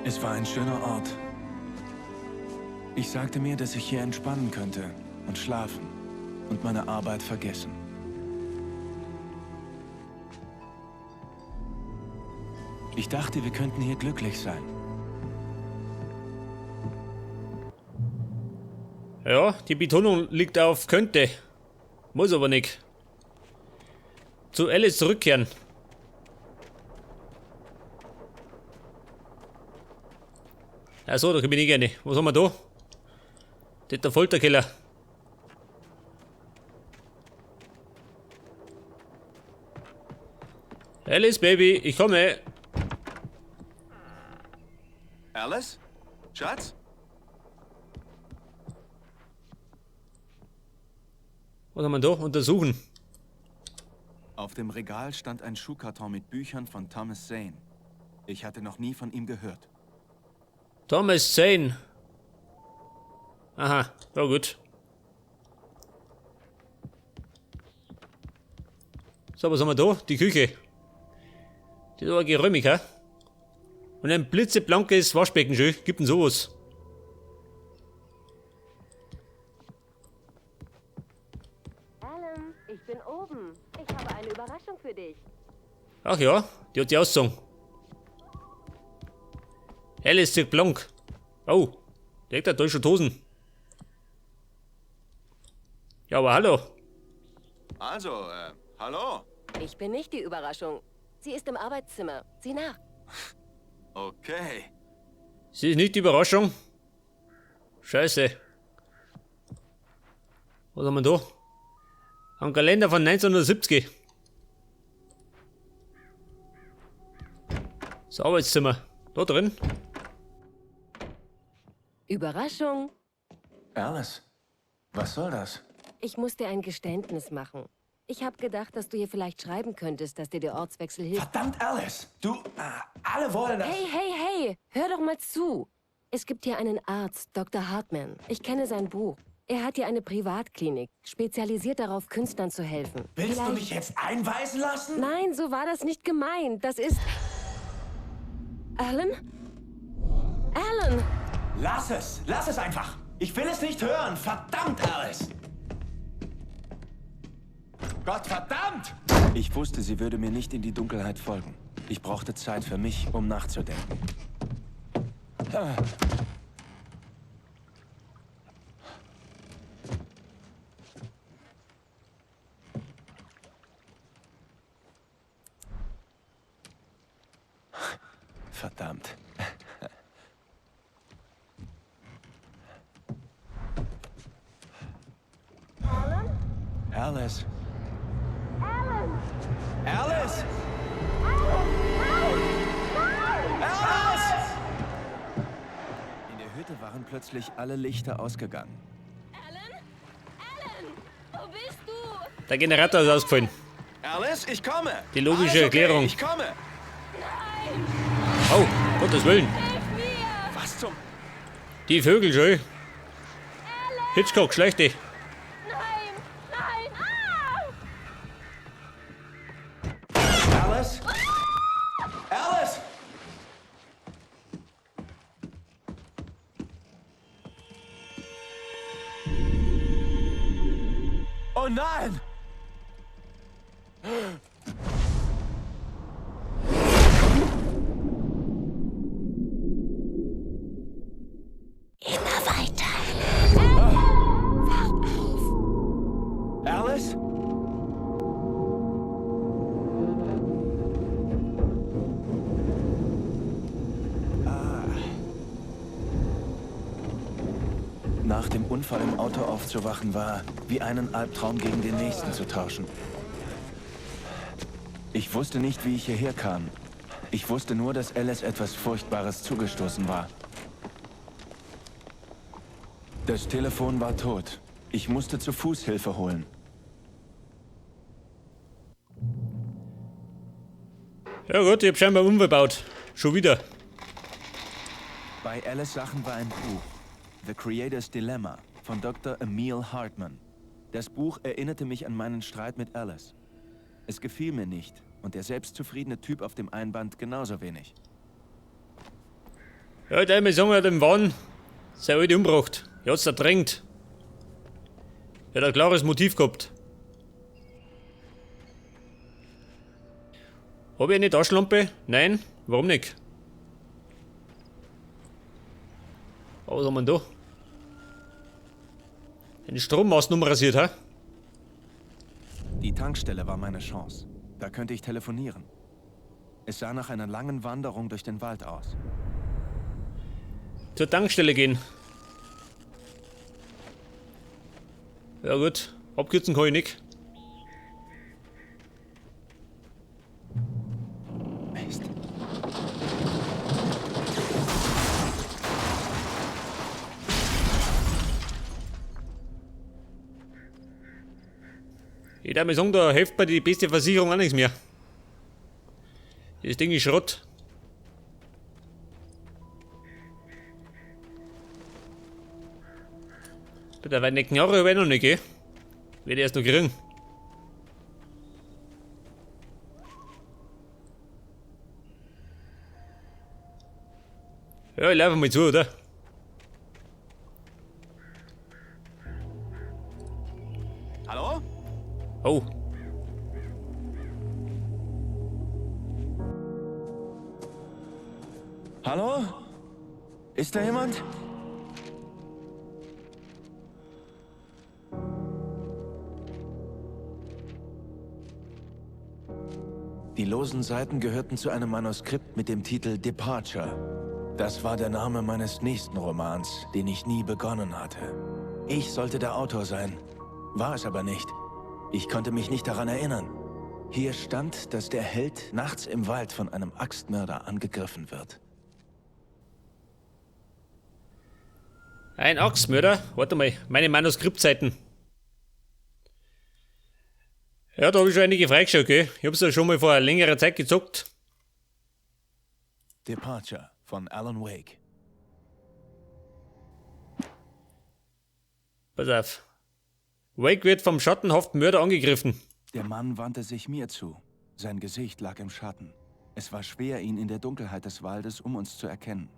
Es war ein schöner Ort. Ich sagte mir, dass ich hier entspannen könnte und schlafen und meine Arbeit vergessen. Ich dachte, wir könnten hier glücklich sein. Ja, die Betonung liegt auf könnte. Muss aber nicht. Zu Alice zurückkehren. Achso, da bin ich gerne. Was haben wir da? Das ist der Folterkeller. Alice, Baby, ich komme. Alice? Schatz? Was haben wir da? Untersuchen. Auf dem Regal stand ein Schuhkarton mit Büchern von Thomas Zane. Ich hatte noch nie von ihm gehört. Thomas Zane. Aha, ja gut. So, was haben wir da? Die Küche. Die ist aber geräumig, hä? Und ein blitzeblankes Waschbecken, schön. Gibt denn sowas? Alan, ich bin oben. Ich habe eine Überraschung für dich. Ach ja, die hat die ausgezogen. Alice zieht blank. Oh, der hat da schon Hosen. Ja, aber hallo. Also, hallo? Ich bin nicht die Überraschung. Sie ist im Arbeitszimmer. Sieh nach. Okay. Sie ist nicht die Überraschung. Scheiße. Was haben wir da? Ein Kalender von 1970. Das Arbeitszimmer. Da drin. Überraschung. Alice, was soll das? Ich muss dir ein Geständnis machen. Ich habe gedacht, dass du hier vielleicht schreiben könntest, dass dir der Ortswechsel hilft. Verdammt, Alice! Du, alle wollen das. Hey, hey, hey! Hör doch mal zu! Es gibt hier einen Arzt, Dr. Hartman. Ich kenne sein Buch. Er hat hier eine Privatklinik, spezialisiert darauf, Künstlern zu helfen. Willst du Vielleicht- mich jetzt einweisen lassen? Nein, so war das nicht gemeint. Das ist... Alan? Alan! Lass es! Lass es einfach! Ich will es nicht hören! Verdammt, Alice! Gott verdammt! Ich wusste, sie würde mir nicht in die Dunkelheit folgen. Ich brauchte Zeit für mich, um nachzudenken. Verdammt. Alice? Alice! Alice! In der Hütte waren plötzlich alle Lichter ausgegangen. Alan? Alan! Wo bist du? Der Generator ist ausgefallen. Alice, ich komme! Die logische Alles okay, Erklärung. Ich komme! Oh, Gottes Willen. Hilf mir! Was zum... Die Vögel, schön. Hitchcock, schlechte. Nein! Nein! Ah! Alice? Alice! Oh nein! Immer weiter. Wach auf. Alice? Ah. Nach dem Unfall im Auto aufzuwachen war, wie einen Albtraum gegen den nächsten zu tauschen. Ich wusste nicht, wie ich hierher kam. Ich wusste nur, dass Alice etwas Furchtbares zugestoßen war. Das Telefon war tot. Ich musste zu Fuß Hilfe holen. Ja gut, ich hab scheinbar einen Unfall gebaut. Schon wieder. Bei Alice Sachen war ein Buch. The Creator's Dilemma von Dr. Emil Hartman. Das Buch erinnerte mich an meinen Streit mit Alice. Es gefiel mir nicht und der selbstzufriedene Typ auf dem Einband genauso wenig. Ja, der mir sagen, er hat im Wahn seine Alte umgebracht. Er hat's ertränkt. Er hat ein klares Motiv gehabt. Hab ich eine Taschenlampe? Nein, warum nicht? Aber was haben wir denn da? Eine Strommast rasiert, hä? Die Tankstelle war meine Chance. Da könnte ich telefonieren. Es sah nach einer langen Wanderung durch den Wald aus. Zur Tankstelle gehen. Ja gut, abkürzen kann ich nicht. Mist. Ich darf mir sagen, da hilft mir die beste Versicherung auch nichts mehr. Das Ding ist Schrott. Da war eine Knarre habe ich noch nicht, gell? Werde ich erst noch kriegen. Ja, ich laufe mal zu, oder? Hallo? Oh. Hallo? Ist da jemand? Die losen Seiten gehörten zu einem Manuskript mit dem Titel Departure. Das war der Name meines nächsten Romans, den ich nie begonnen hatte. Ich sollte der Autor sein, war es aber nicht. Ich konnte mich nicht daran erinnern. Hier stand, dass der Held nachts im Wald von einem Axtmörder angegriffen wird. Ein Axtmörder? Warte mal, meine Manuskriptseiten. Ja, da habe ich schon einige freigeschaut, gell? Ich hab's ja schon mal vor längerer Zeit gezockt. Departure von Alan Wake. Pass auf. Wake wird vom schattenhaften Mörder angegriffen. Der Mann wandte sich mir zu. Sein Gesicht lag im Schatten. Es war schwer, ihn in der Dunkelheit des Waldes um uns zu erkennen.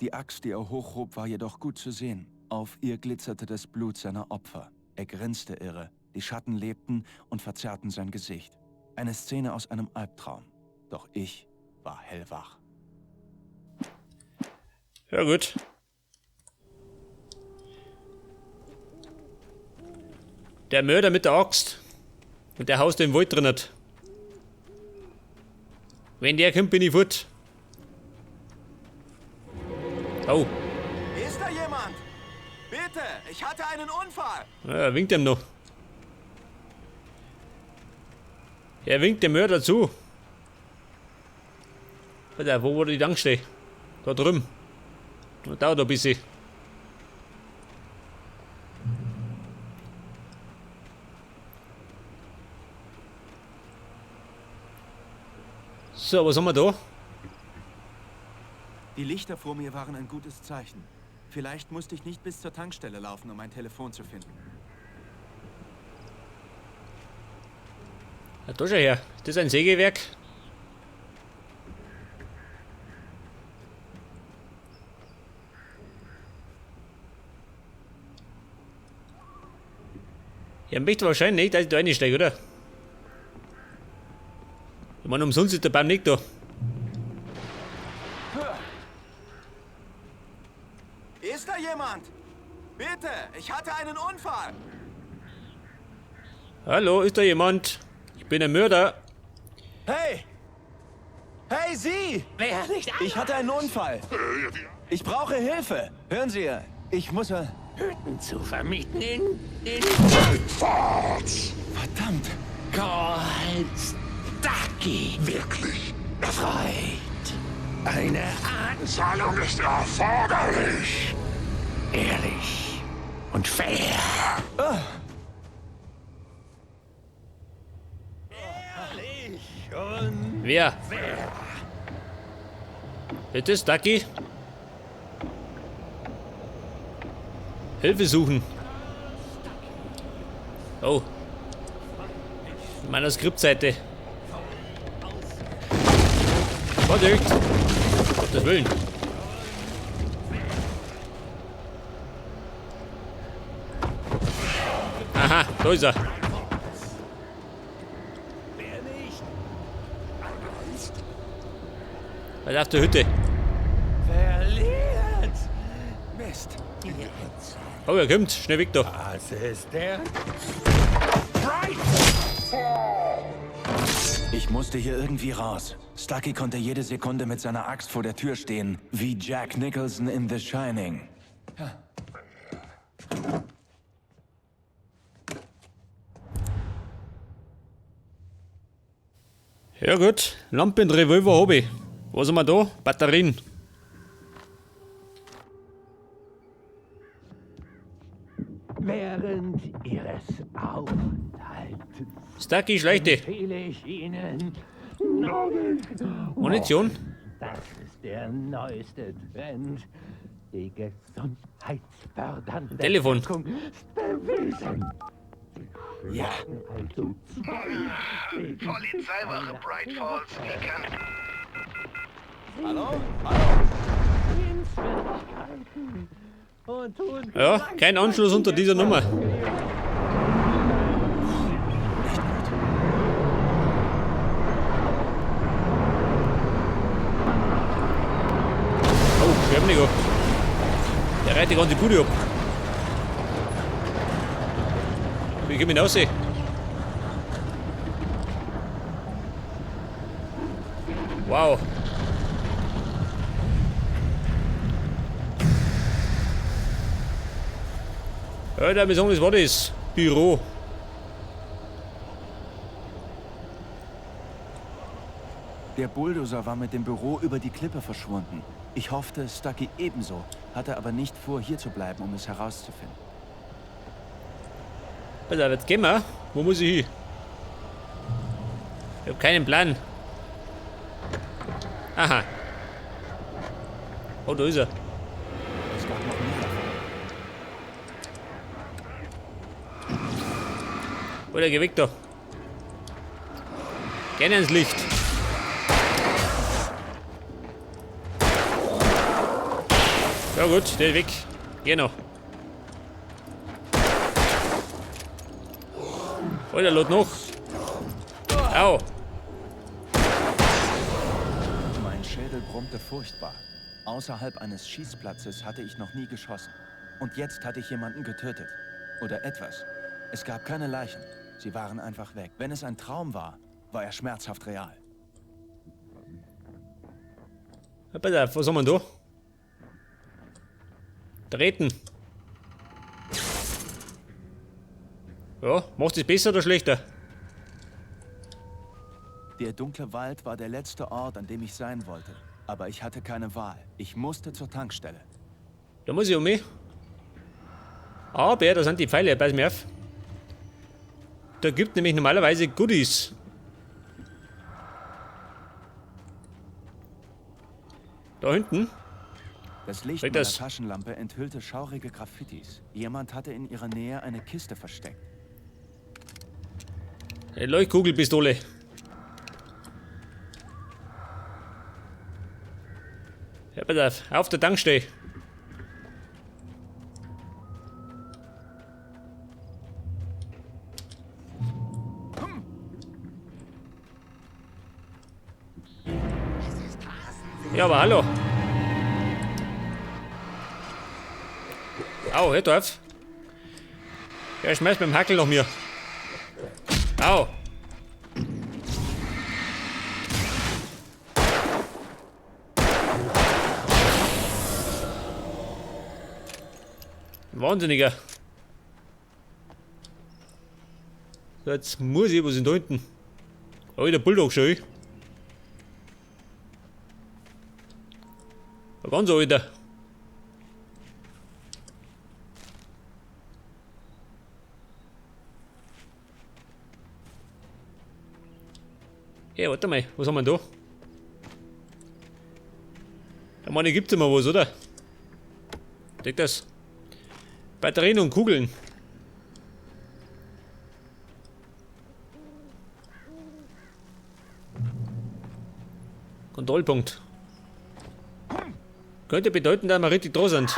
Die Axt, die er hochhob, war jedoch gut zu sehen. Auf ihr glitzerte das Blut seiner Opfer. Er grinste irre. Die Schatten lebten und verzerrten sein Gesicht. Eine Szene aus einem Albtraum. Doch ich war hellwach. Ja gut. Der Mörder mit der Axt. Und der haust im Wald drin hat. Wenn der kommt, bin ich fort. Oh. Ist da jemand? Bitte, ich hatte einen Unfall. Ja, er winkt ihm noch. Er winkt dem Mörder zu. Alter, wo wurde die Tankstelle? Da drüben. Das dauert ein bisschen. So, was haben wir da? Die Lichter vor mir waren ein gutes Zeichen. Vielleicht musste ich nicht bis zur Tankstelle laufen, um ein Telefon zu finden. Ja, da schau her. Ist das ein Sägewerk? Ja, möchte wahrscheinlich, dass ich da reinsteige, oder? Ich meine, umsonst ist der Baum nicht da. Ist da jemand? Bitte, ich hatte einen Unfall. Hallo, ist da jemand? Ich bin ein Mörder. Hey! Hey, Sie! Wer nicht Ich hatte einen Unfall. Ich brauche Hilfe. Hören Sie, ich muss... Hütten zu vermieten in Verdammt! Karl Stucky. Wirklich Befreit. Eine Anzahlung ist erforderlich. Ehrlich und fair. Ehrlich und Wer? fair. Bitte, Stucky? Hilfe suchen. Oh. Manuskriptseite. Vorsicht! Gottes Willen. Da ist er. Was auf der Hütte? Verliert. Mist. Oh, er kommt. Schnell weg da. Das ist der. Ich musste hier irgendwie raus. Stucky konnte jede Sekunde mit seiner Axt vor der Tür stehen, wie Jack Nicholson in The Shining. Ja gut, Lampe und Revolver hab ich. Was haben wir da? Batterien. Während Ihres Aufenthalts Stucky, schleichte. empfehle ich Ihnen. Munition. Das ist der neueste Trend. Die gesundheitsfördernde Telefon. Wirkung ist bewiesen. Ja. Also Polizeiwache Bright Falls, wie kann... Hallo? Sehenswürdigkeiten und tun Ja, kein Anschluss unter dieser Nummer. Nicht gut. Oh, Schwermniger. Der reiht die ganze Bude ab. Wie komm ich raus? Wow. Ja, da wir sagen, das war das Büro. Der Bulldozer war mit dem Büro über die Klippe verschwunden. Ich hoffte, Stucky ebenso, hatte aber nicht vor, hier zu bleiben, um es herauszufinden. Pass auf, jetzt gehen wir. Wo muss ich hin? Ich hab keinen Plan. Aha. Oh, da ist er. Es gab noch mehr davon. Alter, geh weg da. Gerne ins Licht. Ja gut, der ist weg. Geh noch. Alter, lad noch. Au. Mein Schädel brummte furchtbar. Außerhalb eines Schießplatzes hatte ich noch nie geschossen. Und jetzt hatte ich jemanden getötet. Oder etwas. Es gab keine Leichen. Sie waren einfach weg. Wenn es ein Traum war, war er schmerzhaft real. Ja, pass auf, was haben wir denn da? Treten. Ja, macht es besser oder schlechter? Der dunkle Wald war der letzte Ort, an dem ich sein wollte. Aber ich hatte keine Wahl. Ich musste zur Tankstelle. Da muss ich um mich. Aber da sind die Pfeile, pass mir auf. Da gibt nämlich normalerweise Goodies. Da hinten. Das Licht Krieg meiner das. Taschenlampe enthüllte schaurige Graffitis. Jemand hatte in ihrer Nähe eine Kiste versteckt. Eine Leuchtkugelpistole. Ja, pass auf, auf der Tankstelle. Ja, aber hallo. Au, hör auf. Ja, schmeiß mit dem Hackel noch mir. Au. Wahnsinniger. So, jetzt muss ich, was ist denn da hinten? Oh, der Bulldog schon. Ein ganz alter. Hey, warte mal, was haben wir denn da? Da meine, gibt's immer was, oder? Deckt das? Batterien und Kugeln. Kontrollpunkt. Könnte bedeuten, dass wir richtig dran sind.